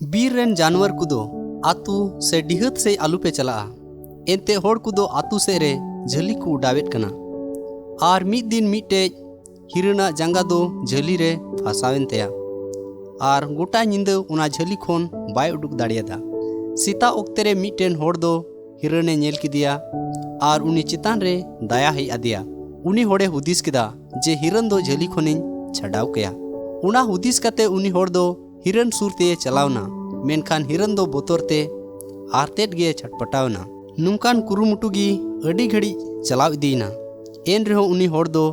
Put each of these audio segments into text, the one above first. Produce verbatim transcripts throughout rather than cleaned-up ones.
ᱵᱤᱨ ᱨᱮᱱ ᱡᱟᱱᱣᱟᱨ ᱠᱚᱫᱚ ᱟᱹᱛᱩ ᱥᱮ ᱰᱤᱦᱟᱹᱛ ᱥᱮᱫ ᱟᱞᱚᱯᱮ ᱪᱟᱞᱟᱜᱼᱟ᱾ ᱮᱱᱛᱮ ᱦᱚᱲ ᱠᱚᱫᱚ ᱟᱹᱛᱩ ᱥᱮᱫ ᱨᱮ ᱡᱷᱟᱹᱞᱤ ᱠᱚ ᱚᱰᱟᱣᱮᱫ ᱠᱟᱱᱟ᱾ ᱟᱨ ᱢᱤᱫ ᱫᱤᱱ ᱢᱤᱫᱴᱮᱡ ᱦᱤᱨᱟᱹᱱᱟᱜ ᱡᱟᱸᱜᱟ ᱫᱚ ᱡᱷᱟᱹᱞᱤ ᱨᱮ ᱯᱷᱟᱥᱟᱣᱮᱱ ᱛᱟᱭᱟ᱾ ᱟᱨ ᱜᱚᱴᱟ ᱧᱤᱫᱟᱹ ᱚᱱᱟ ᱡᱷᱟᱹᱞᱤ ᱠᱷᱚᱱ ᱵᱟᱭ ᱩᱰᱩᱠ ᱫᱟᱲᱮᱭᱟᱫᱟ᱾ ᱥᱮᱛᱟᱜ ᱚᱠᱛᱮ ᱨᱮ ᱢᱤᱫᱴᱮᱱ ᱦᱚᱲ ᱫᱚ ᱦᱤᱨᱟᱹᱱᱮ ᱧᱮᱞ ᱠᱮᱫᱮᱭᱟ ᱟᱨ ᱩᱱᱤ ᱪᱮᱛᱟᱱ ᱨᱮ ᱫᱟᱭᱟ ᱦᱮᱡ ᱟᱫᱮᱭᱟ᱾ ᱩᱱᱤ ᱦᱚᱲᱮ ᱦᱩᱫᱤᱥ ᱠᱮᱫᱟ ᱡᱮ ᱦᱤᱨᱟᱹᱱ ᱫᱚ ᱡᱷᱟᱹᱞᱤ ᱠᱷᱚᱱᱤᱧ ᱪᱷᱟᱰᱟᱣ ᱠᱟᱭᱟ᱾ ᱚᱱᱟ ᱦᱩᱫᱤᱥ ᱠᱟᱛᱮ ᱩᱱᱤ ᱦᱚᱲ ᱫᱚ ᱦᱤᱨᱟᱹᱱ ᱥᱩᱨ ᱛᱮᱭᱮ ᱪᱟᱞᱟᱣᱱᱟ, ᱢᱮᱱᱠᱷᱟᱱ ᱦᱤᱨᱟᱹᱱ ᱫᱚ ᱵᱚᱛᱚᱨ ᱛᱮ ᱟᱨᱛᱮᱫ ᱜᱮ ᱪᱷᱟᱴᱯᱟᱴᱟᱣ ᱮᱱᱟ᱾ ᱱᱚᱝᱠᱟᱱ ᱠᱩᱨᱩᱢᱩᱴᱩ ᱜᱮ ᱟᱹᱰᱤ ᱜᱷᱟᱹᱲᱤᱡ ᱪᱟᱞᱟᱣ ᱤᱫᱤᱭᱮᱱᱟ᱾ ᱮᱱ ᱨᱮᱦᱚᱸ ᱩᱱᱤ ᱦᱚᱲ ᱫᱚ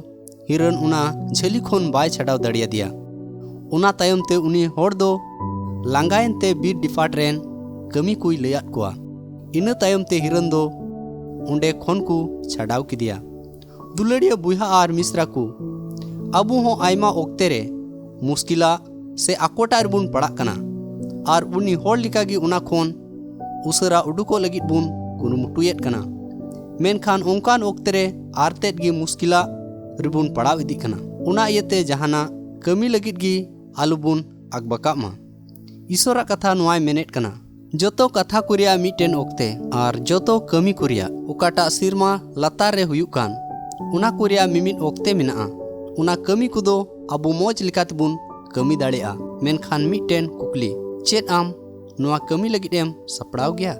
ᱦᱤᱨᱟᱹᱱ ᱚᱱᱟ ᱡᱷᱟᱹᱞᱤ ᱠᱷᱚᱱ ᱵᱟᱭ ᱪᱷᱟᱰᱟᱣ ᱫᱟᱲᱮᱭᱟᱫᱮᱭᱟ᱾ ᱚᱱᱟ ᱛᱟᱭᱚᱢ ᱛᱮ ᱩᱱᱤ ᱦᱚᱲ ᱫᱚ ᱞᱟᱸᱜᱟᱭᱮᱱ ᱛᱮ ᱵᱤᱨ ᱰᱤᱯᱟᱨᱴ ᱨᱮᱱ ᱠᱟᱹᱢᱤ ᱠᱚᱭ ᱞᱟᱹᱭᱟᱫ ᱠᱚᱣᱟ᱾ ᱤᱱᱟᱹ ᱛᱟᱭᱚᱢ ᱛᱮ ᱦᱤᱨᱟᱹᱱ ᱫᱚ ᱚᱸᱰᱮ ᱠᱷᱚᱱ ᱠᱚ ᱪᱷᱟᱰᱟᱣ ᱠᱮᱫᱮᱭᱟ᱾ ᱫᱩᱞᱟᱹᱲᱤᱭᱟᱹ ᱵᱚᱭᱦᱟ ᱟᱨ ᱢᱤᱥᱨᱟ ᱠᱚ, ᱟᱵᱚ ᱦᱚᱸ ᱟᱭᱢᱟ ᱚᱠᱛᱮ ᱨᱮ ᱢᱩᱥᱠᱤᱞᱟᱜ ᱥᱮ ᱟᱠᱚᱴᱟᱜ ᱨᱮᱵᱚᱱ ᱯᱟᱲᱟᱜ ᱠᱟᱱᱟ᱾ ᱟᱨ ᱩᱱᱤ ᱦᱚᱲ ᱞᱮᱠᱟᱜᱮ ᱚᱱᱟ ᱠᱷᱚᱱ ᱩᱥᱟᱹᱨᱟ ᱩᱰᱩᱠᱚᱜ ᱞᱟᱹᱜᱤᱫ ᱵᱚᱱ ᱠᱩᱨᱩᱢᱩᱴᱩᱭᱮᱫ ᱠᱟᱱᱟ᱾ ᱢᱮᱱᱠᱷᱟᱱ ᱚᱱᱠᱟᱱ ᱚᱠᱛᱮ ᱨᱮ ᱟᱨᱛᱮᱫ ᱜᱮ ᱢᱩᱥᱠᱤᱞᱟᱜ ᱨᱮᱵᱚᱱ ᱯᱟᱲᱟᱣ ᱤᱫᱤᱜ ᱠᱟᱱᱟ᱾ ᱚᱱᱟ ᱤᱭᱟᱹᱛᱮ ᱡᱟᱦᱟᱱᱟᱜ ᱠᱟᱹᱢᱤ ᱞᱟᱹᱜᱤᱫ ᱜᱮ ᱟᱞᱚᱵᱚᱱ ᱟᱠᱵᱟᱠᱟᱜ ᱢᱟ᱾ ᱤᱥᱚᱨᱟᱜ ᱠᱟᱛᱷᱟ ᱱᱚᱣᱟᱭ ᱢᱮᱱᱮᱫ ᱠᱟᱱᱟ, ᱡᱚᱛᱚ ᱠᱟᱛᱷᱟ ᱠᱚ ᱨᱮᱭᱟᱜ ᱢᱤᱫᱴᱮᱱ ᱚᱠᱛᱮ ᱟᱨ ᱡᱚᱛᱚ ᱠᱟᱹᱢᱤ ᱠᱚ ᱨᱮᱭᱟᱜ ᱚᱠᱟᱴᱟᱜ ᱥᱮᱨᱢᱟ ᱞᱟᱛᱟᱨ ᱨᱮ ᱦᱩᱭᱩᱜ ᱠᱟᱱ, ᱚᱱᱟ ᱠᱚ ᱨᱮᱭᱟᱜ ᱢᱤᱢᱤᱫ ᱚᱠᱛᱮ ᱢᱮᱱᱟᱜᱼᱟ᱾ ᱚᱱᱟ ᱠᱟᱹᱢᱤ ᱠᱚᱫᱚ ᱟᱵᱚ ᱢᱚᱡᱽ ᱞᱮᱠᱟ ᱛᱮᱵᱚᱱ ᱠᱟᱹᱢᱤ ᱫᱟᱲᱮᱭᱟᱜᱼᱟ᱾ ᱢᱮᱱᱠᱷᱟᱱ ᱢᱤᱫᱴᱮᱱ ᱠᱩᱠᱞᱤ, ᱪᱮᱫ ᱟᱢ ᱱᱚᱣᱟ ᱠᱟᱹᱢᱤ ᱞᱟᱹᱜᱤᱫ ᱮᱢ ᱥᱟᱯᱲᱟᱣ ᱜᱮᱭᱟ?